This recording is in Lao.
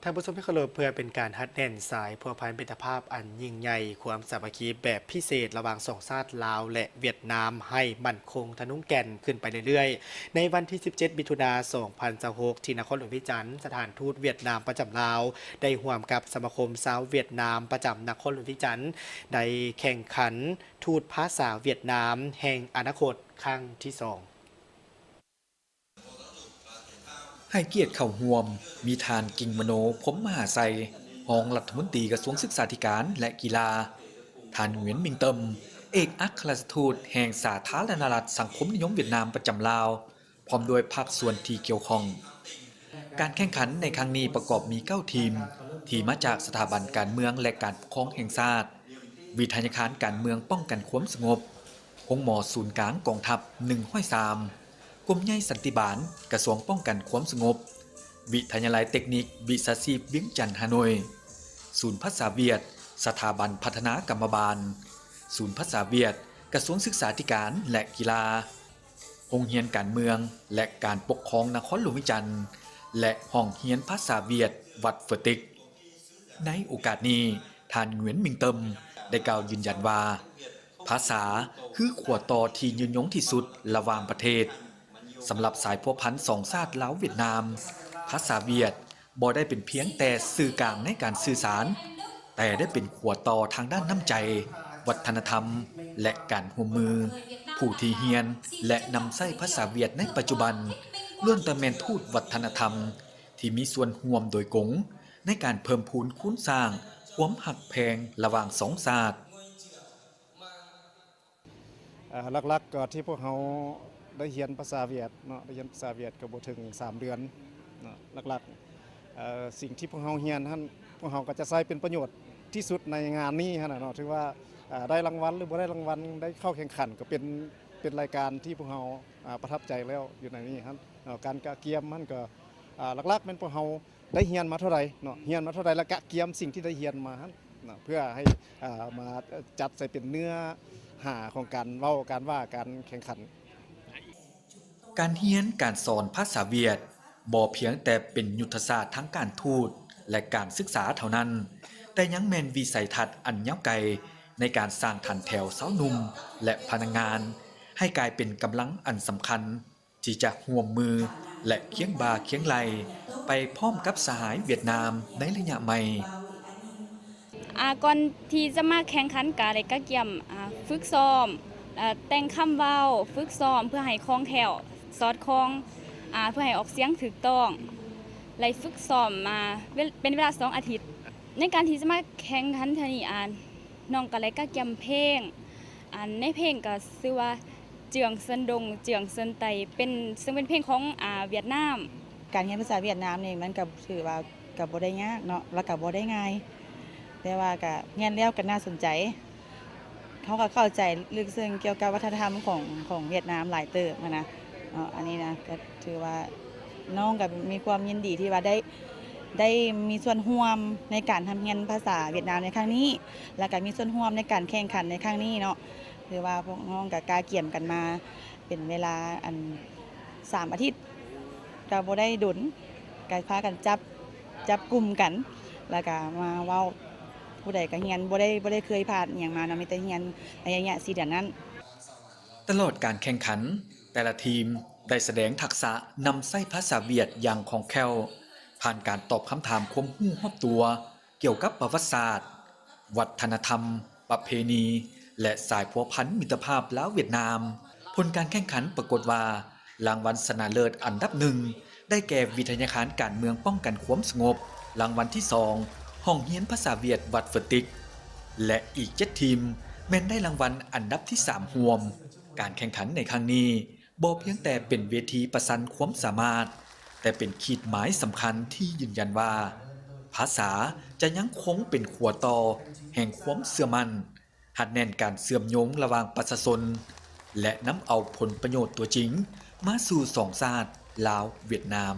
ທ່ານຜູ້ຊົມທີ່ເຄົາລົບ, ເພື່ອເປັນການຮັດແໜ້ນສາຍພົວພັນມິດຕະພາບອັນຍິ່ງໃຫຍ່, ຄວາມສາມັກຄີແບບພິເສດລະຫວ່າງສອງຊາດລາວ ແລະ ຫວຽດນາມ ໃຫ້ໝັ້ນຄົງທະນຸງແກ່ນຂຶ້ນໄປເລື້ອຍໆ, ໃນວັນທີສິບເຈັດ ມິຖຸນາ ສອງພັນຊາວຫົກ ທີ່ນະຄອນຫຼວງວຽງຈັນ, ສະຖານທູດຫວຽດນາມປະຈຳລາວ ໄດ້ຮ່ວມກັບສະມາຄົມຊາວຫວຽດນາມປະຈຳນະຄອນຫຼວງວຽງຈັນ ໄດ້ແຂ່ງຂັນທູດພາສາຫວຽດນາມແຫ່ງອະນາຄົດຄັ້ງທີສອງ. ໃຫ້ກຽດເຂົ້າຮ່ວມ ມີທ່ານ ກິງມະໂນ ພົມມະຫາໄຊ, ຮອງລັດຖະມົນຕີກະຊວງສຶກສາທິການ ແລະ ກິລາ, ທ່ານ ຫງວຽນ ມິງເຕີມ, ເອກອັກຄະລັດຖະທູດແຫ່ງສາທາລະນະລັດສັງຄົມນິຍົມຫວຽດນາມປະຈຳລາວ, ພ້ອມດ້ວຍພາກສ່ວນທີ່ກ່ຽວຂ້ອງ. ການແຂ່ງຂັນໃນຄັ້ງນີ້ປະກອບມີເກົ້າທີມ ທີ່ມາຈາກສະຖາບັນການເມືອງ ແລະ ການປົກຄອງແຫ່ງຊາດ, ວິທະຍາຄານການເມືອງປ້ອງກັນຄວາມສະຫງົບ, ໂຮງໝໍສູນກາງກອງທັບໜຶ່ງຮ້ອຍສາມ, ກົມໃຫຍ່ສັນຕິບານ ກະຊວງປ້ອງກັນຄວາມສະຫງົບ, ວິທະຍາໄລເຕັກນິກວິຊາຊີບວຽງຈັນ ຮ່າໂນ້ຍ, ສູນພາສາຫວຽດ ສະຖາບັນພັດທະນາກຳມະບານ, ສູນພາສາຫວຽດ ກະຊວງສຶກສາທິການ ແລະ ກິລາ, ໂຮງຮຽນການເມືອງ ແລະ ການປົກຄອງນະຄອນຫຼວງວຽງຈັນ ແລະ ຫ້ອງຮຽນພາສາຫວຽດວັດເຟີຕິກ. ໃນໂອກາດນີ້, ທ່ານ ຫງວຽນ ມິງເຕີມ ໄດ້ກ່າວຢືນຢັນວ່າ ພາສາຄືຂົວຕໍ່ທີ່ຍືນຍົງທີ່ສຸດລະຫວ່າງປະເທດ. ສຳລັບສາຍພົວພັນສອງຊາດລາວ-ຫວຽດນາມ, ພາສາຫວຽດບໍ່ໄດ້ເປັນພຽງແຕ່ສື່ກາງໃນການສື່ສານ, ແຕ່ໄດ້ເປັນຂົວຕໍ່ທາງດ້ານນ້ຳໃຈ, ວັດທະນະທຳ ແລະ ການຮ່ວມມື. ຜູ້ທີ່ຮຽນ ແລະ ນຳໃຊ້ພາສາຫວຽດໃນປັດຈຸບັນ ລ້ວນແຕ່ແມ່ນທູດວັດທະນະທຳ ທີ່ມີສ່ວນຮ່ວມໂດຍກົງໃນການເພີ່ມພູນຄູນສ້າງຄວາມຮັກແພງລະຫວ່າງສອງຊາດ. ເອີ ຫຼັກໆກໍທີ່ພວກເຮົາໄດ້ຮຽນພາສາຫວຽດເນາະ, ໄດ້ຮຽນພາສາຫວຽດກໍບໍ່ເຖິງສາມເດືອນເນາະ. ຫຼັກໆ ເອີ ສິ່ງທີ່ພວກເຮົາຮຽນຫັ້ນ ພວກເຮົາກໍຈະໃຊ້ເປັນປະໂຫຍດທີ່ສຸດໃນງານນີ້ຫັ້ນນະເນາະ. ຖືວ່າ ເອີ ໄດ້ລາງວັນ ຫຼື ບໍ່ໄດ້ລາງວັນ ໄດ້ເຂົ້າແຂ່ງຂັນ ກໍເປັນ ເປັນລາຍການທີ່ພວກເຮົາ ອາ ປະທັບໃຈແລ້ວຢູ່ໃນນີ້ຫັ້ນເນາະ. ການກະກຽມຫັ້ນກໍ ອາ ຫຼັກໆແມ່ນພວກເຮົາ ໄດ້ຮຽນມາເທົ່າໃດເນາະ, ຮຽນມາເທົ່າໃດ ແລ້ວກະກຽມສິ່ງທີ່ໄດ້ຮຽນມາຫັ້ນເນາະ ເພື່ອໃຫ້ ເອີ ມາຈັດໃສ່ເປັນເນື້ອຫາຂອງການເວົ້າ, ການວ່າ, ການແຂ່ງຂັນ. ການຮຽນການສອນພາສາຫວຽດບໍ່ພຽງແຕ່ເປັນຍຸດທະສາດທາງການທູດ ແລະ ການສຶກສາເທົ່ານັ້ນ, ແຕ່ຍັງແມ່ນວິໄສທັດອັນຍາວໄກໃນການສ້າງຖັນແຖວຊາວໜຸ່ມ ແລະ ພະນັກງານ ໃຫ້ກາຍເປັນກຳລັງອັນສຳຄັນ ທີ່ຈະຮ່ວມມື ແລະ ຄຽງບ່າຄຽງໄຫຼ່ໄປພ້ອມກັບສະຫາຍຫວຽດນາມໃນໄລຍະໃໝ່. ອາ ກ່ອນທີ່ຈະມາແຂ່ງຂັນກະໄດ້ກະກຽມ ອາ ຝຶກຊ້ອມ ອາ ແຕ່ງຄຳເວົ້າ, ຝຶກຊ້ອມເພື່ອໃຫ້ຄ່ອງແຄ້ວ, ສອດຄ່ອງ ອາ ເພື່ອໃຫ້ອອກສຽງຖືກຕ້ອງ, ໄດ້ຝຶກຊ້ອມມາເວ- ເປັນເວລາສອງອາທິດ. ໃນການທີ່ຈະມາແຂ່ງຂັນເທື່ອນີ້ ອາ ນ້ອງກໍໄດ້ກະກຽມເພງ ອັນໃນເພງກໍຊື່ວ່າ ເຈື່ອງເຊິນດົງ ເຈື່ອງເຊິນໄຕ ເປັນ ເຊິ່ງເປັນເພງຂອງ ອາ ຫວຽດນາມ. ການຮຽນພາສາຫວຽດນາມນີ້ ມັນກໍຖືວ່າກໍບໍ່ໄດ້ຍາກເນາະ ແລ້ວກໍບໍ່ໄດ້ງ່າຍ, ແຕ່ວ່າກໍຮຽນແລ້ວກໍໜ້າສົນໃຈ. ເຮົາກໍເຂົ້າໃຈເລິກເຊິ່ງກ່ຽວກັບວັດທະນະທຳຂອງ ຂອງຫວຽດນາມຫຼາຍເຕີບຫັ້ນນະເນາະ. ອັນນີ້ນະ ກໍຖືວ່ານ້ອງກໍມີຄວາມຍິນດີທີ່ວ່າໄດ້ ໄດ້ມີສ່ວນຮ່ວມໃນການຮ່ຳຮຽນພາສາຫວຽດນາມໃນຄັ້ງນີ້ ແລ້ວກໍມີສ່ວນຮ່ວມໃນການແຂ່ງຂັນໃນຄັ້ງນີ້ເນາະ. ຖືວ່າພວກນ້ອງກໍກະກຽມກັນມາເປັນເວລາ ອັນ ສາມອາທິດ ກໍບໍ່ໄດ້ດົນ, ກໍພາກັນຈັບ ຈັບກຸ່ມກັນ ແລ້ວກໍມາເວົ້າ. ຜູ້ໃດກໍຮຽນ ບໍ່ໄດ້ ບໍ່ໄດ້ເຄີຍຜ່ານອີ່ຫຍັງມາເນາະ, ມີແຕ່ຮຽນໃນໄລຍະສີ່ເດືອນນັ້ນ. ຕະຫຼອດການແຂ່ງຂັນ, ແຕ່ລະທີມໄດ້ສະແດງທັກສະນຳໃຊ້ພາສາຫວຽດຢ່າງຄ່ອງແຄ້ວ, ຜ່ານການຕອບຄຳຖາມຄວາມຮູ້ຮອບຕົວ ກ່ຽວກັບປະຫວັດສາດ, ວັດທະນະທຳ, ປະເພນີ ແລະ ສາຍພົວພັນມິດຕະພາບລາວ-ຫວຽດນາມ. ຜົນການແຂ່ງຂັນປາກົດວ່າ ລາງວັນຊະນະເລີດອັນດັບໜຶ່ງ ໄດ້ແກ່ວິທະຍາຄານການເມືອງປ້ອງກັນຄວາມສະຫງົບ, ລາງວັນທີສອງ ຫ້ອງຮຽນພາສາຫວຽດວັດເຟີຕິກ ແລະ ອີກເຈັດທີມແມ່ນໄດ້ລາງວັນອັນດັບທີສາມຮ່ວມ. ການແຂ່ງຂັນໃນຄັ້ງນີ້ ບໍ່ພຽງແຕ່ເປັນເວທີປະຊັນຄວາມສາມາດ, ແຕ່ເປັນຂີດໝາຍສຳຄັນທີ່ຢືນຢັນວ່າ ພາສາຈະຍັງຄົງເປັນຂົວຕໍ່ແຫ່ງຄວາມເຊື່ອໝັ້ນ, ຮັດແໜ້ນການເຊື່ອມໂຍງລະຫວ່າງປະຊາຊົນ ແລະ ນຳເອົາຜົນປະໂຫຍດຕົວຈິງມາສູ່ສອງຊາດລາວ-ຫວຽດນາມ.